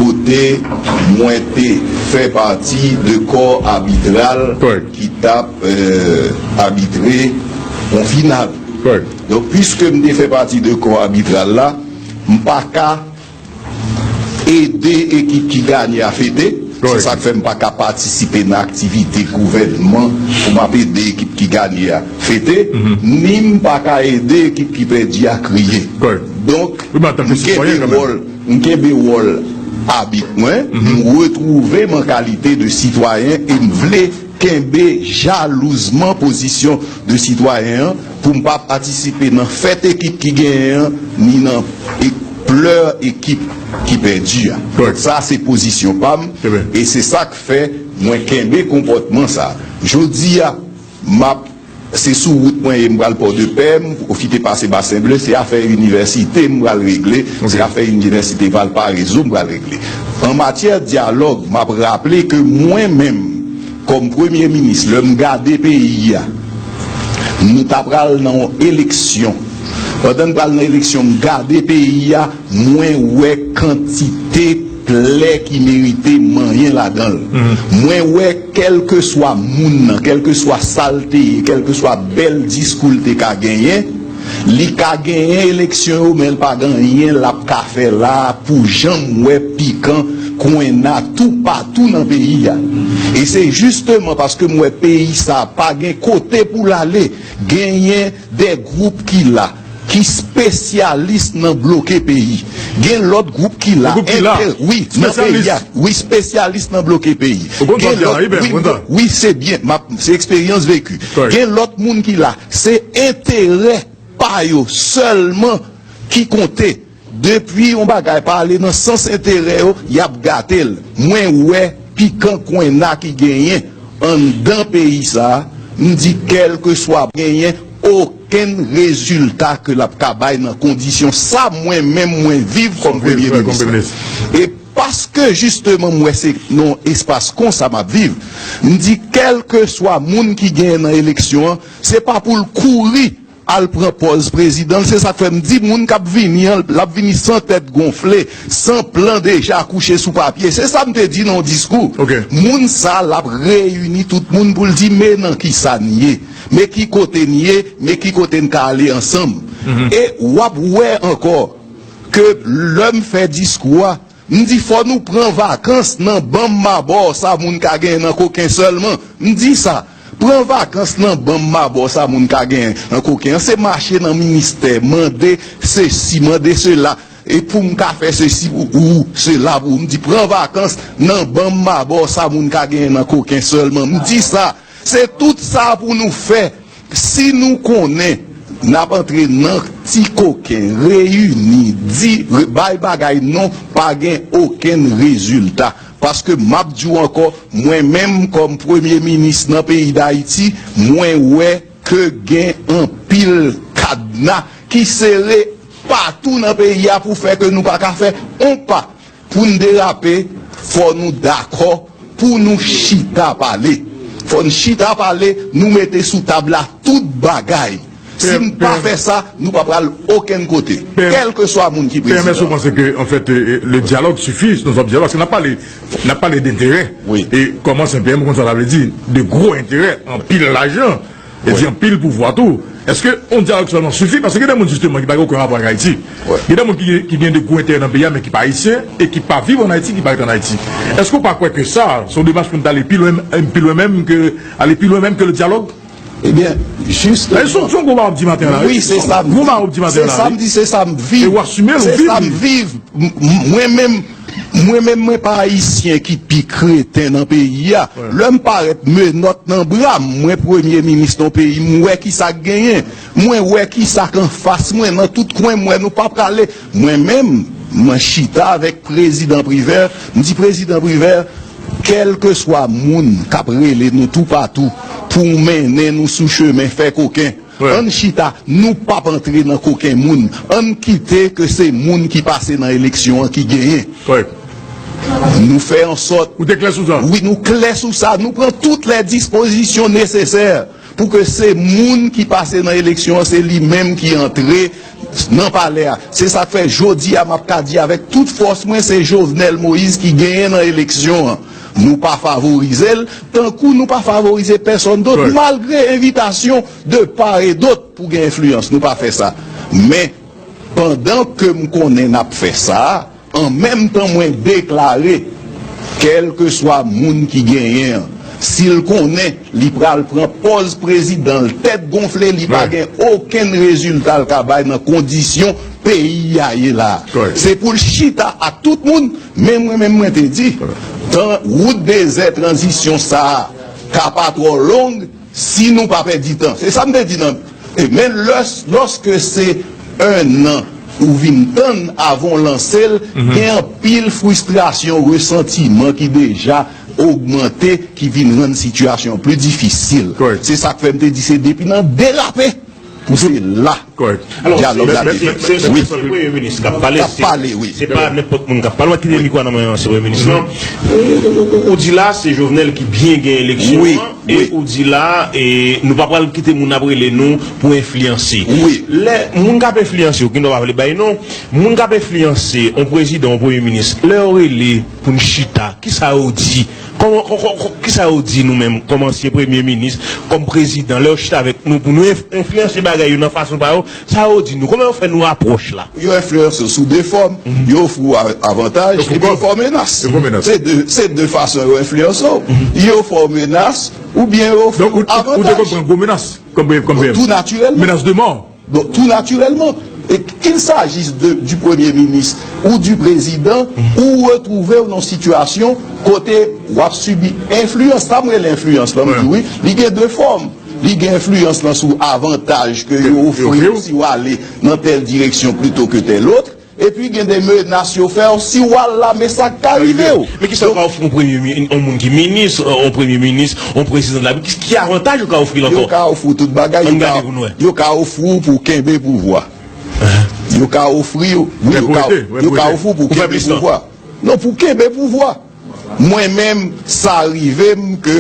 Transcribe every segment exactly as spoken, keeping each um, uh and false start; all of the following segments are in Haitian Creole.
kote mwen te fè pati de kò abitral ki t ap abitre yon final. Donk, piske m te fè pati de kò abitral la, m pa ka ede ekip ki ganye a fete. Se sa k fè m pa ka patisipe nan aktivite gouvènman pou m ap ede ekip ki ganye a fete, ni m pa ka ede ekip ki pèdi a kriye. Donk, m kenbe wòl, m kenbe wòl abit mwen, m retwouve m an kalite de sitwayen e m vle kenbe jalouzman pozisyon de sitwayen an pou m pa patisipe nan fèt ekip ki genyen an, ni nan plè ekip ki pèdi a. Donk, sa se pozisyon pa m, e se sa k fè mwen kenbe konpòtman sa. Jodi a, m ap, se sou wout mwen ye, m pral Pòdepè, m pwofite pase Basen Ble, se afè inivèsite m pral regle, se afè inivèsite Valparaíso m pral regle. An matyè dyalòg, m ap raple ke mwen menm, kòm premye minis, lè m gade peyi a, nou ta pral nan yon eleksyon. Pandan n pral nan eleksyon, m gade peyi a, mwen wè kantite plè ki merite manyen ladan l. Mwen wè kèlkeswa moun nan, kèlkeswa sa l te ye, kèlkeswa bèl diskou l te ka genyen, li ka genyen eleksyon yo, men l pa gen anyen l ap ka fè la pou jan m wè pikan kwenna toupatou nan peyi a. E se jisteman paske m wè peyi sa a pa gen kote pou l ale, genyen de gwoup ki la, ki espesyalis nan bloke peyi. Gen lòt gwoup ki la, wi, nan peyi a, wi, espesyalis nan bloke peyi. Gen lòt, wi, wi, se byen, se eksperyans veki. Gen lòt moun ki la, se enterè pa yo sèlman ki konte. Depi yon bagay pa ale nan sans enterè yo, y ap gate l. Mwen wè pikan kwenna ki genyen anndan peyi sa a, m di kèlkeswa genyen okenn rezilta ke l ap ka bay nan kondisyon sa mwen menm mwen viv kòm premye minis la. E paske jisteman m wè se nan espas konsa m ap viv, m di kèlkeswa moun ki genyen nan eleksyon an, se pa pou l kouri al pran pòz prezidan l. Se sa k fè m di moun k ap vini an, l ap vini san tèt gonfle, san plan deja kouche sou papye. Se sa m te di nan yon diskou. Moun sa l ap reyini tout moun pou l di men nan kisa n ye, men ki kote n ye, men ki kote n ka ale ansanm. E w ap wè ankò ke lè m fè diskou a, m di fò nou pran vakans nan ban m mabò sa moun ka genyen nan koken sèlman. M di sa, pran vakans nan ban m mabò sa moun ka genyen nan koken an. Se mache nan ministè, mande sesi, mande sela, e pou m ka fè sesi pou ou, sela pou ou. M di pran vakans nan ban m mabò sa moun ka genyen nan koken sèlman. M di sa, se tout sa pou nou fè. Si nou konnen n ap antre nan ti koken, reyini, di, re- bay bagay non, pa gen okenn rezilta. Paske m ap di w ankò, mwen menm kòm premye minis nan peyi Dayiti, mwen wè ke gen anpil kadna ki sere patou nan peyi a pou fè ke nou pa ka fè on pa. Pou n derape, fò nou dakò pou nou chita pale. Fò n chita pale, nou mete sou tab la tout bagay. Si n pa fè sa, nou pa pral okenn kote, kèlkeswa moun ki prezidan. P M S, ou panse ke, an fèt, euh, le dialogue suffit, nou ap dyalòg, paske n ap pale, n ap pale denterè. E kòman se P M, ou konn sa sa vle di, de gwo enterè, anpil lajan. E di anpil pouvwa tou. Èske yon dyalòg sèlman sifi? Paske gen de moun, jisteman, ki pa gen okenn rapò ak Ayiti. Gen de moun ki, ki gen de gwo enterè nan peyi a, men ki pa ayisyen e ki pa viv ann Ayiti, ki pa ret ann Ayiti. Èske w pa kwè ke sa, se yon demach pou n t ale pi lwen, pi lwen menm ke, ale pi lwen menm ke le dyalòg? Ebyen, jisteman. Se yon gwo bagay w ap di maten an la, wi. Wi, se sa m di. Gwo bagay w ap di maten an la, wi. Se sa m di, se sa m viv. E w asime l, ou viv li. Se sa m viv. M- m- Mwen menm, mwen menm, mwen pa ayisyen ki pi kreten nan peyi a. Lè m parèt menòt nan bra m, mwen premye minis nan peyi, m wè kisa k genyen. Mwen wè kisa k anfas mwen, nan tout kwen m wè nou pa prale. Mwen menm, mwen chita avèk prezidan Privè, m di prezidan Privè, kèlkeswa moun k ap rele nou toupatou pou mennen nou sou chemen fè koken, ann chita, nou p ap antre nan koken moun. Ann kite ke se moun ki pase nan eleksyon an ki genyen. Nou fè an sòt. Ou te klè sou sa? Wi, nou klè sou sa. Nou pran tout lè dispozisyon nesesè pou ke se moun ki pase nan eleksyon an, se li menm ki antre nan palè a. Se sa k fè jodi a m ap ka di avèk tout fòs mwen, se Jovenel Moïse ki genyen nan eleksyon an. Nou pa favorize l, tankou nou pa favorize pèsonn dòt, malgre envitasyon de part et d'autre pou gen enfliyans. Nou pa fè sa. Men, pandan ke m konnen n ap fè sa, an menm tan mwen deklare, kèlkeswa moun ki genyen an, si l konnen li pral pran pòz prezidan, l tèt gonfle, li pa gen okenn rezilta l ka bay nan kondisyon peyi a ye la. Se pou l chita ak tout moun, men mwen menm mwen te di, tan wout dezè tranzisyon sa a ka pa twò long, si nou pa pèdi tan. Se sa m te di nan. E men lòs, lòske se en an ou vin tann avan w lanse l, gen anpil fristrasyon, resantiman ki deja ogmante, ki vin rann sitiyasyon pli difisil. Se sa k fè m te di se depi nan derape pou se la dyalòg la te fèt. Wi. K ap pale, wi. Se pa nenpòt moun k ap pale. Mwen kite mikwo a nan men ansyen premye minis lan. Ou, ou, ou, ou di la se Jovenel ki byen gen eleksyon an. E ou di la, e, nou pa pral kite moun ap rele nou pou enfliyanse. Lè moun k ap enfliyanse yo, ki nou pa vle bay non, moun k ap enfliyanse yon prezidan, yon premye minis, lè yo rele pou n chita, kisa yo di? Kòman, kò-, kò-, kò-, kisa yo di nou menm, kòm ansyen premye minis, kòm prezidan, lè yo chita avèk nou pou nou enf-, enfliyanse bagay yo nan fason pa yo, sa yo di nou? Kòman yo fè nou apwòch la? Yo enfliyanse w sou de fòm. Yo ofri w a-, avantaj, epi yo fè w menas. Se de, se de fason yo enfliyanse w. Yo fè w menas, oubyen yo ofri w avantaj. Donk, ou, ou, ou te konn pran gwo menas kòm, kòm P M? Tou natirèlman. Menas de mò. Donk, tou natirèlman. E qu'il s'agisse de, du Premier ministre ou du président, ou retwouve w nan sitiyasyon kote w ap sibi enfliyans. Sa m rele enfliyans lan, m di wi, li gen de fòm. Li gen enfliyans lan sou avantaj ke yo ofri w si w ale nan tèl direksyon plito ke tèl lòt. Epi gen de menas yo fè w si w al la, men sa k ka rive w. Men kisa yo ka ofri yon premye mi-, yon moun ki minis, yon premye minis, yon prezidan de la Repiblik? Ki, ki avantaj yo ka ofri l ankò? Yo ka ofri w tout bagay. Ann gade pou n wè. Yo ka ofri w pou kenbe pouvwa. Yo ka ofri w, wi, yo ka, yo ka ofri w pou kenbe pouvwa. Non, pou kenbe pouvwa. Mwen menm, sa rive m ke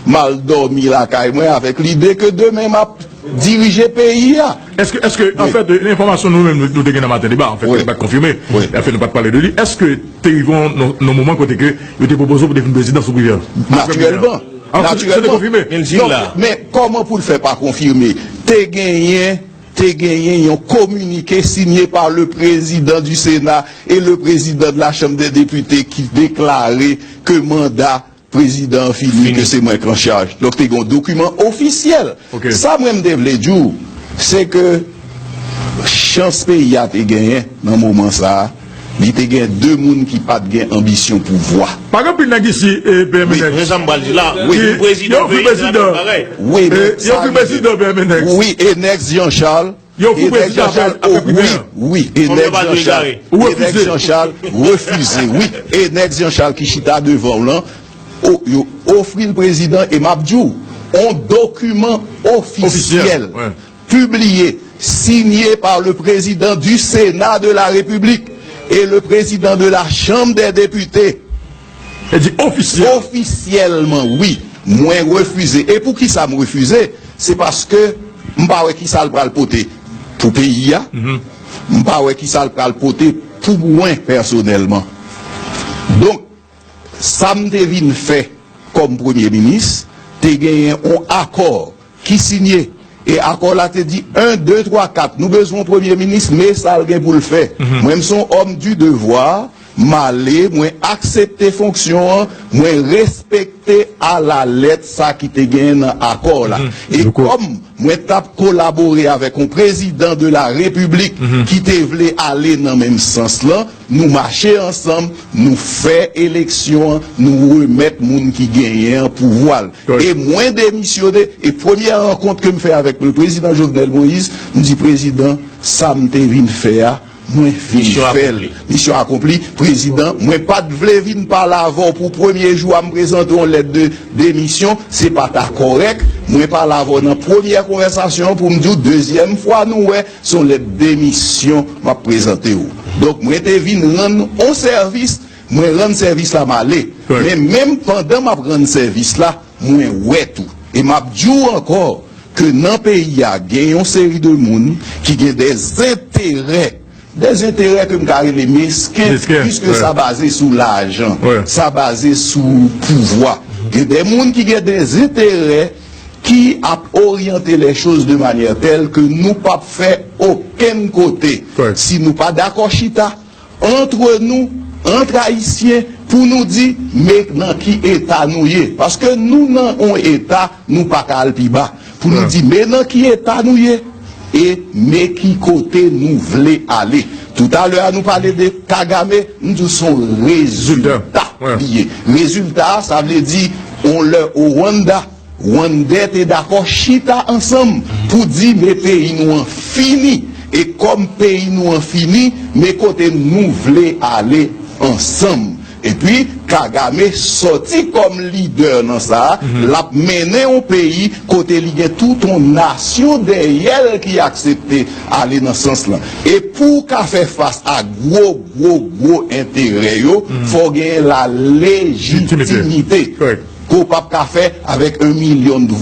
m al dòmi lakay mwen avèk lide ke demen m ap dirije peyi a. Èske, èske, anfèt, enfòmasyon nou menm, nou, nou te gen nan Maten Deba, anfèt, li pa t konfime, anfèt, nou pa t pale de li, èske te rive yon, yon, yon moman kote ke yo te pwopoze w pou te vin prezidan sou Privè? Natirèlman. Natirèlman. Natirèlman. Non, men kòman pou l fè pa konfime? Te genyen te genyen yon kominike sinye pa le président du Sénat et le président de la Chambre des députés ki deklare ke manda prezidan an fini, ke se mwen k an chaj. Donk, te gen yon dokiman ofisyèl. Sa mwen m te vle di w, se ke chans peyi a te genyen nan moman sa a, li te gen de moun ki pa t gen anbisyon pouvwa. Pa gen anpil nèg isi, e, P M N X. Men sa m pral di la, wi, prezidan peyi se la menm bagay. Wi, men sa rive. Wi, Enex Jean Charles. Yo ofri prezidan apre, apre Privè a. Wi, wi, Enex Jean Charles, Enex Jean Charles refize, wi. Enex Jean Charles ki chita devan w lan, o-, yo ofri l prezidan, e m ap di w, on dokiman ofisyèl, pibliye, signé par le président du Sénat de la République et le président de la Chambre des députés. Li di ofisyèl. Ofisyèlman, wi. Mwen refize. E poukisa m refize? Se paske m pa wè kisa l pral pote pou peyi a. M pa wè kisa l pral pote pou mwen pèsonèlman. Donk, sa m te vin fè kòm premye minis, te genyen yon akò ki sinye. E akò la te di, en, de, twa, kat, nou bezwen yon premye minis, men sa l gen pou l fè. Mwen, m se yon homme du devoir, m ale, mwen aksepte fonksyon an, mwen respekte alalèt sa ki te genyen nan akò la. E kòm mwen t ap kolabore avèk yon prezidan de la repiblik ki te vle ale nan menm sans lan, nou mache ansanm, nou fè eleksyon an, nou remèt moun ki genyen an pouvwa l. E mwen demisyone, e premyè rankont ke m fè avèk le président Jovenel Moïse, m di, prezidan, sa m te vin fè a, mwen vin fè l. Misyon akonpli. Prezidan, mwen pa t vle vin pale avè w pou premye jou a, m prezante yon lèt de demisyon, se pa ta kòrèk. Mwen pale avè w nan premyè konvèsasyon an pou m di w, dezyèm fwa nou wè, se yon lèt demisyon m ap prezante w. Donk, mwen te vin rann yon sèvis, mwen rann sèvis la, m ale. Men menm pandan m ap rann sèvis la, mwen wè tou. E m ap di w ankò, ke nan peyi a gen yon seri de moun ki gen de enterè, de enterè ke m ka rele mesken, piske sa baze sou lajan, sa baze sou pouvwa. Gen de moun ki gen de enterè ki ap oryante les choses de manière telle que nou p ap fè okenn kote si nou pa dakò chita antre nou, antre Ayisyen, pou nou di, men nan ki eta nou ye. Paske nou nan yon eta, nou pa ka al pi ba. Pou nou di, men nan ki eta nou ye, e men ki kote nou vle ale. Toutalè a, nou pale de Kagame, m di w se yon rezilta li ye. Rezilta a, sa vle di, yon lè Rwanda, Rwandè te dakò chita ansanm pou di, men peyi nou an fini. E kòm peyi nou an fini, men kote nou vle ale ansanm. Epi, Kagame sòti kòm lidè nan sa, l ap mennen yon peyi kote li gen tout yon nasyon dèyè l ki aksepte ale nan sans lan. E pou w ka fè fas a gwo, gwo, gwo enterè yo, fò w genyen la lejitimite ke w p ap ka fè avèk yon milyon de